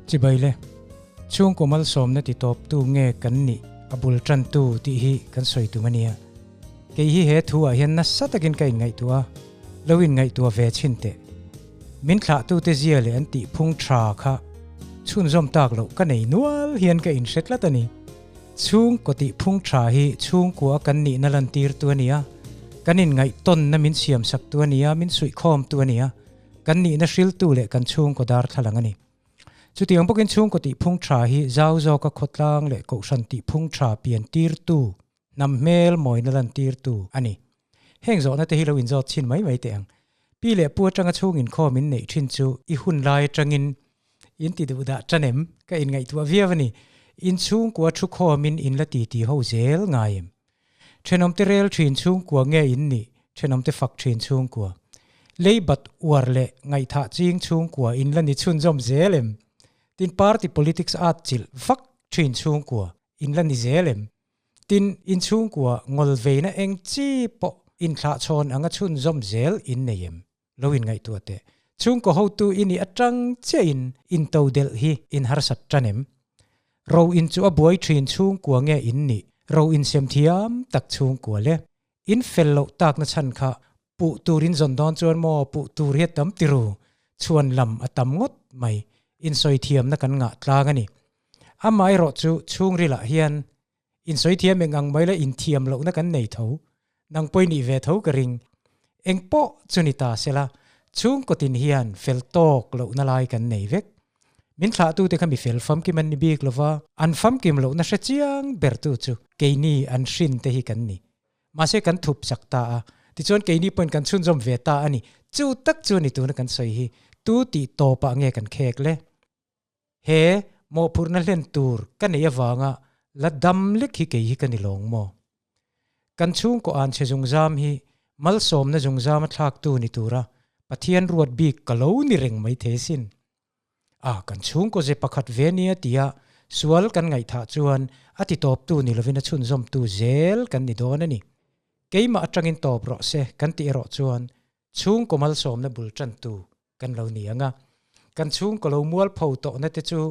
Chibai le, chhungkaw malsawmna ti tawptu nge kan nih a bul tantu tih hi kan sawi tum a nia. Kei hi he thu ah hian nasa takin ka inngaihtuah a, lo inngaihtuah ve chhin teh. Min thlahtute zia leh an tih phung tha kha chhunzawm tak loh ka nei nual hian ka inhre tlat a ni. Chhungkaw tih phung tha hi chhungkua kan nihna lantirtu a ni a, kan inngaihtawnna min siamsaktu a ni a, min suihkhawmtu a ni a, kan nihna hriltu leh kan chhungkaw darthlalang a ni. Chutiang bawkin chhungkaw tih phung tha hi zau zawka khawtlang leh kohhran tih phung tha piantirtu, hnam hmel mawina lantirtu a ni. Heng zawhna te hi lo inzawt chhin mai mai teh ang. Pi leh pu atanga chhung inkhawm in neih thin chu i hun lai atangin in ti duh dah tan em? Ka inngaihtuah viau a ni. In chhungkua thu khawmin in la ti ti ho zel ngai em? Thenawmte rel thin chhungkua nge in nih? Thenawmte fak thin chhungkua. Lei bat uar leh ngaihthah ching chhungkua in la ni chhunzawm zel em? Tin party politics at chilh vak thin chhungkua in la ni zel em? Tin, in chhungkua ngawl veina eng chi pawh inthlahchhawn anga chhunzawm zel in nei em? Lo inngaihtuah teh. Chhungkaw hotu i nih atang chiahin into delh hi in harsat tan em? Ro in chu a buai thin chhungkua nge in nih? Ro insem thiam tak chhungkua le. In fel loh takna chhan kha puh tur in zawn dawn chuan maw puh tur hi a tam tiru chhuan lam a tam ngawt mai. Insawi thiamna kan ngah tlang a ni. Amaherawh chu chhungrilah hian insawi thiam eng ang mai la inthiam lohna kan nei tho. Nang pawhin nih ve tho ka ring. Eng pawh chu ni ta sela, chhungkaw tin hian fel tawk lohna lai kan nei vek. Min thlahtute kha mi fel famkim an ni bik lova, an famkim lohna hre chiang bertu chu keini an hrin te hi kan ni. Mahse kan thup chak ta a, tichuan keini pawhin kan chhunzawm ve ta a ni. Chu tak chu ni tuna kan sawi hi, tu tih tawpah nge kan khek le? He mawhphurhna hlen tur ka neih avanga la dam lek hi kei hi ka ni lawng maw? Kan chhungkaw an chhe zungzam hi malsawmna zungzama thlaktu ni tura Pathian ruat bik ka lo ni reng mai thei sin. A, kan chhungkaw ze pakhat ve nia tia sual kan ngaihthah chuan a titawptu ni lovin a chhunzawmtu zel kan ni dawn a ni. Keimah atangin tawp rawh se kan tih erawh chuan chhungkaw malsawmna bul tantu kan lo ni ang a, kan chhungkaw lo mualpho tawhna te chu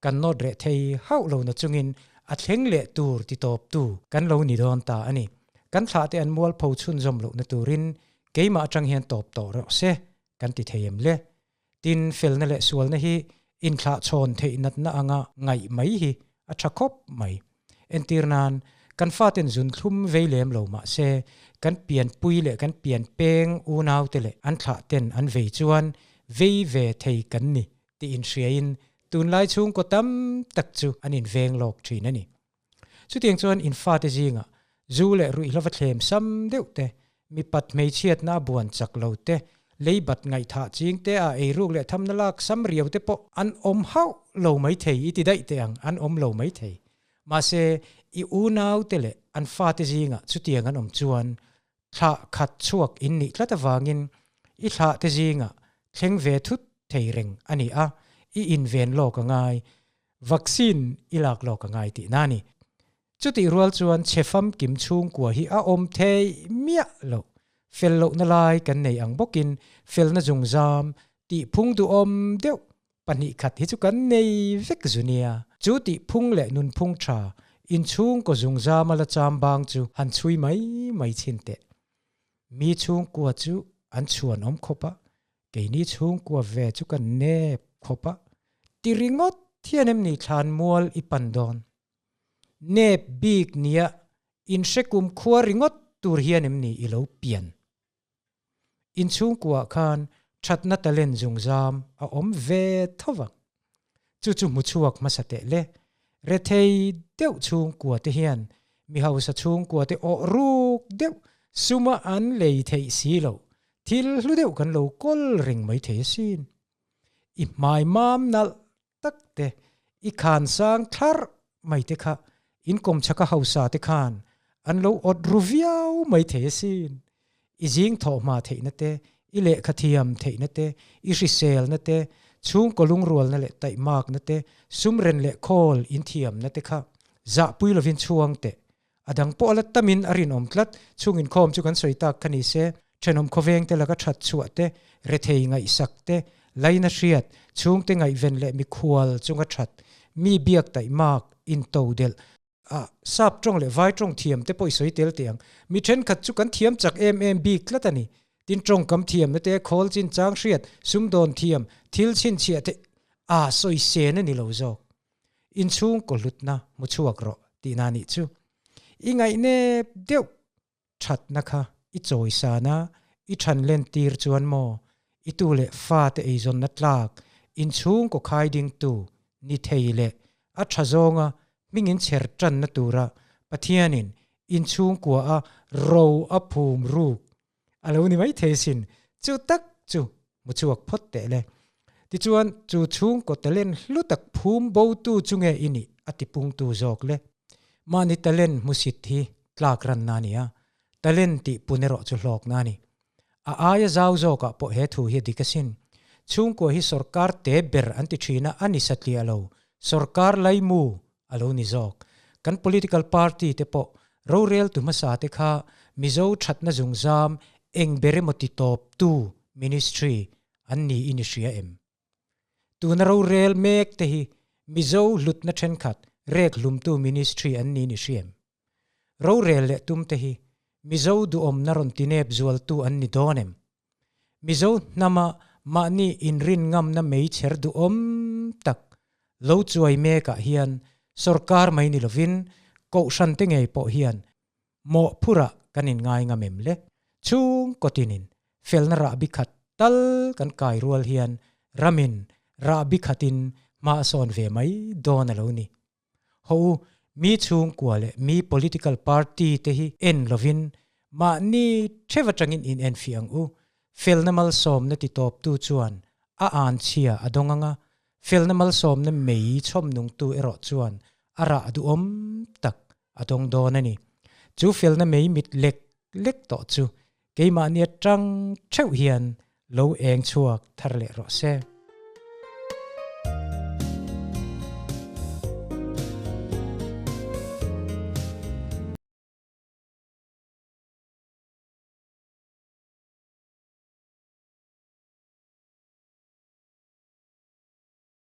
kan nawt reh thei hauh lo na chungin a thleng leh tur ti tawptu kan lo ni dawn ta a ni. Kan thlah te an mualpho chhunzawm lohna turin keimah atang hian tawp tawh rawh se kan ti thei em le? Tin, felna leh sualna hi inthlahchhawn theih natna anga ngaih mai hi a tha khawp mai. Entir nan, kan faten zun thlum vei lem lo mah se, kan pianpui leh kan pian peng unaute leh an thlah ten an vei chuan vei ve thei kan ni tih inhriain tunlai chhungkaw tam tak chu an inveng lawk thin a ni. Chutiang chuan in fate zingah zu leh ruihhlova thlem sam deuh te, mipat hmeichhiatna a buan chak lo te, leibat ngaihthah ching te a eiruk leh thamna lak sam riau te pawh an awm hauh lo mai thei i ti daih teh ang, an awm lo mai thei. Mahse, i unau te leh an fate zingah chutiang an awm chuan thlah khat chhuak in nih tlat avangin i thlah te zingah thleng ve thut thei reng a ni a, i inven lawk a ngai. Vaccine i lak lawk a ngai tihna a ni. Chutih rual chuan chhe famkim chhungkua hi a awm thei miah loh. Fel lohna lai kan nei ang bawkin felna zungzam tih phung duhawm deuh 2 khat hi chu kan nei vek zu nia. Chu tih phung leh nunphung tha inchhungkaw zungzama la cham bang chu han chhui mai mai chhin teh. Mi chhungkua chu an chhuan awm khawp a, keini chhungkua ve chu kan nep khawp a. Ti ringawt hian em ni thlan mual i pan dawn? Nep bik nia inhre kum khua ringawt tur hian em ni i lo pian? Inchhungkuaah khan thatna talent zungzam a awm ve tho vang. Chu chu hmu chhuak hmasa teh le. Rethei deuh chhungkua te hian mi hausa chhungkua te awh ruk deuh suma an lei theih si loh thil hlu deuh kan lo kawl reng mai thei asin. I hmai mam nalh tak te, i khan sang thlarh mai te kha inkawm chhaka hausa te khan an lo awt ru viau mai thei asin. I zing thawh hma theihna te, i lehkha thiam theihna te, i hriselna te, chhungkaw lungrualna leh taihmakna te, sumren leh khawl inthiamna te kha zahpui lovin chhuang teh. A dang pawh a la tamin a rinawm tlat. Chhung inkhawm chu kan sawi tak kha ni se, thenawm khawveng te laka that chhuah te, rethei ngaihsak te, Laina hriat, chhungte ngaihven leh mikhual chunga that, mi biak taihmak, intodelh, a sap tawng leh vai tawng thiam te pawh i sawi tel teh ang. Mi thenkhat chu kan thiam chak em em bik tlat a ni. Tin tawngkam thiamna te, khawl chinchang hriat, sumdawn thiam, thil chhinchhiah te a sawi sen a ni lo zawk. Inchhung kaw hlutna hmu chhuak rawh tihna a nih chu. I ngaihnep deuh thatna kha i chawisan a, i than len tir chuan maw i tu leh fate eizawnna tlak inchhungkaw khai dingtu ni thei leh a tha zawnga hmingin chher tanna tura Pathianin inchhungkua a ro a phum ruk a lo ni mai thei sin. Chu tak chu hmu chhuak phawt teh le. Tichuan chu chhungkaw talent hlu tak phum botu chu nge i nih a ti pungtu zawk le. Mahni talent hmusit hi tlak ranna a ni a, talent tih pun erawh chu hlawkna a ni. A aia zau zawkah pawh he thu hi a dik asin. Chhungkua hi sorkar te ber an ti thin a, a ni satliah lo. Sorkar laimu a lo ni zawk. Kan political party te pawh roreltu hmasa te kha Mizo thatna zungzam eng ber emaw ti tawptu ministry an niin i hria em? Tuna rorel mek te hi Mizo hlutna thenkhat rek hlumtu ministry an niin i hria em? Rorel leh tum te hi Mizo duhawmna rawn tinep zualtu an ni dawn em? Mizo hnama mahni inrin ngamna meichher duhawm tak lo chuai mekah hian sorkar mai ni lovin kohhran te ngei pawh hian mawhphurah kan inngai ngam em le? Chhung kawtinin felna rahbi khat tal kan kai rual hian ramin rahbi khatin hma a sawn ve mai dawn a lo ni. Ho u, mi chhungkua leh mi political party te hi en lovin mahni theuh atangin in enfiah ang u. Felna malsawmna titawptu chuan a an chhia a dawng ang a, felna malsawmna mei chhawm nungtu erawh chuan a rah duhawm tak a dawng dawn a ni. Chu felna mei mit lek lek tawh chu keimahni atang theuh hian lo eng chhuak thar leh rawh se.